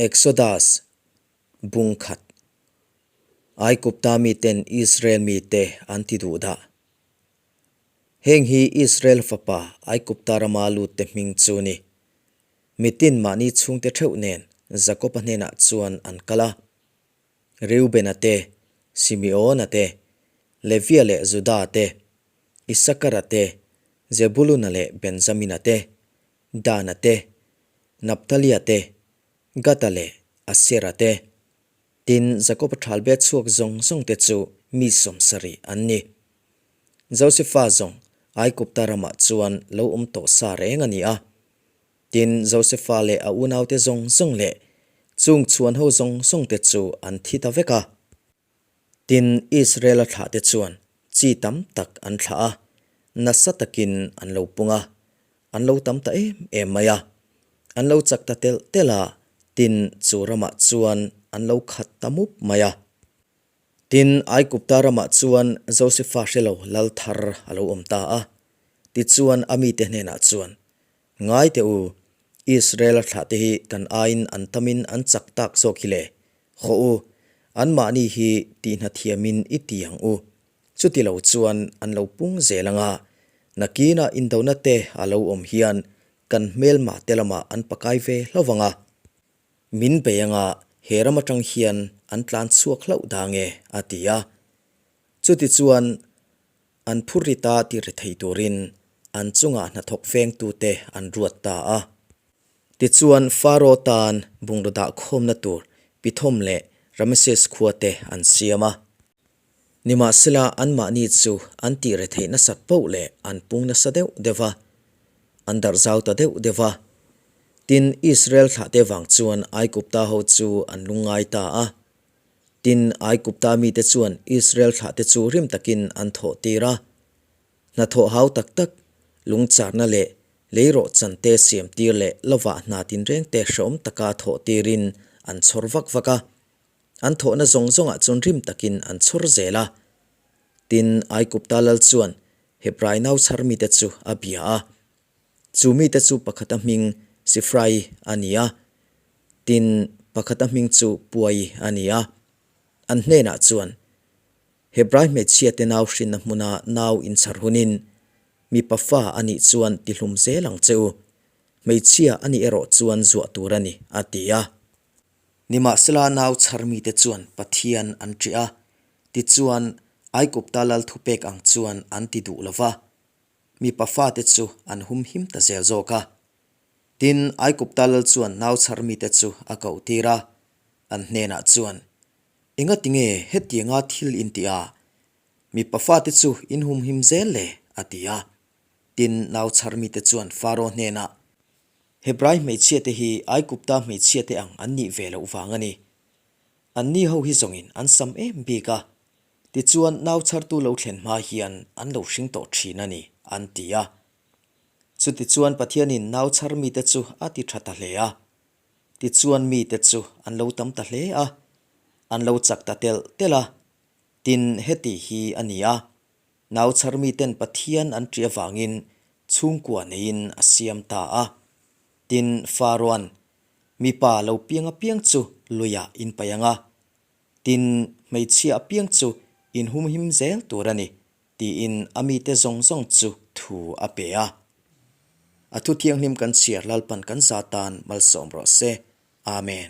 Exodus bung khat. Aigupta miten Israel mite an ti duh dah. Heng hi Israel fapa Aigupta rama lutte hming chu ni. Mitin mahni chhungte theuh nen Jakoba hnenah chuan an kal a. Reubena te, Simeona te, Levia leh Juda te, Isakara te, Zebuluna leh Benjamina te, Dana te, Naptalia te, Gata leh Asera te, tin Jakoba ṭhalbe chhuak zawng zawng te chu mi 70 an ni. Josefa zawng Aigupta ramah chuan lo awm tawh sa reng a ni a. Tin, Josefa leh a unaute zawng zawng leh chung chhuan ho zawng zawng te chu an thi ta vek a. Tin, Israela thlahte chuan chi tam tak an thlah a, nasa takin an lo pung a, an lo tam ta em em mai a. An lo chak ta telh telh a, tin, chu ramah chuan an lo khat ta mup mai a. Tin, Aigupta ramah chuan Josefa hre lo lal thar a lo awm ta a. Tichuan, a mite hnenah chuan, Ngai teh u, Israel-a thlahte hi kan aiin an tamin an chak tak zawk hi le. Haw u, anmahni hi tihna thiamin i ti ang u. Chuti lo chuan an lo pung zel ang a, nakinah indona te a lo awm hian kan hmelma te lamah an pakai ve hlauh ang a. Min bei ang a, he ram atang hian an tlan chhuak hlauh dang e, a ti a. Chutichuan An phurrita ti ri thei turin an chungah hnathawk vengtute an ruat ta a. Tichuan, Faro tan bungraw dah khawmna tur Pithom leh Rameses khuate an siam a. Nimahsela, anmahni chu an tih ri theih nasat poh leh an pung nasa deuh deuh va, an darh zau ta deuh deuh va. Tin, Israel thlahte vang chuan Aigupta ho chu an lungngai ta a. Tin, Aigupta mite chuan Israel thlahte chu rim takin an thawh tir a. Hnathawh hau tak tak, lungcharna leh leirawh chante siam tir leh lovah hna tinrengte hrehawm taka thawh tirin an chhawr vak vak a. An thawhna zawng zawngah chuan rim takin an chhawr zel a. Tin, Aigupta lal chuan Hebrai nau chhar mite chu a bia a. Chu mite chu pakhata hming Sifrai a ni a, tin, pakhata hming chu Puai a ni a. An hnenah chuan, Hebrai hmeichhiate nau hrinna hmuna nau inchhar hunin mipa fa a nih chuan tihlum zel ang che u, hmeichhia a nih erawh chuan zuah tur a ni, a ti a. Nimahsela nau chhar mite chuan Pathian an ṭih a, tichuan Aigupta lal thupek ang chuan an ti duh lo va. Mipa fate chu an humhim ta zel zawk a. Tin, Aigupta lal chuan nau chhar mite chu a koh tir a, an hnenah chuan, Engati nge hetianga thil in tih a? Mipa fate chu in humhim zel le? a ti a. Tin, nau chhar mite chuan Faro hnenah, Hebrai hmeichhiate hi Aigupta hmeichhiate ang an nih ve loh vang a ni. Anni ho hi zawngin an sam em bik a, Tichuan, nau chhartu lo thlen hma hian an lo hring tawh thin a ni, an ti a. Chutichuan Pathianin nau chhar mite chu a ti tha ta hle a. Tichuan mite chu an lo tam ta hle a, an lo chak ta telh telh a. Tin, heti hi a ni a, nau chhar miten Pathian an ṭih avangin chhungkua neiin a siam ta a. Tin, Faroan, Mipa lo piang apiang chu luiah in paih ang a, Tin, hmeichhia apiang chu inhumhim zel tur a ni, tiin a mite zawng zawng chu thu a pe a. A thu thianghlim kan chhiar Lalpan kan za tan malsawm rawh se. Amen.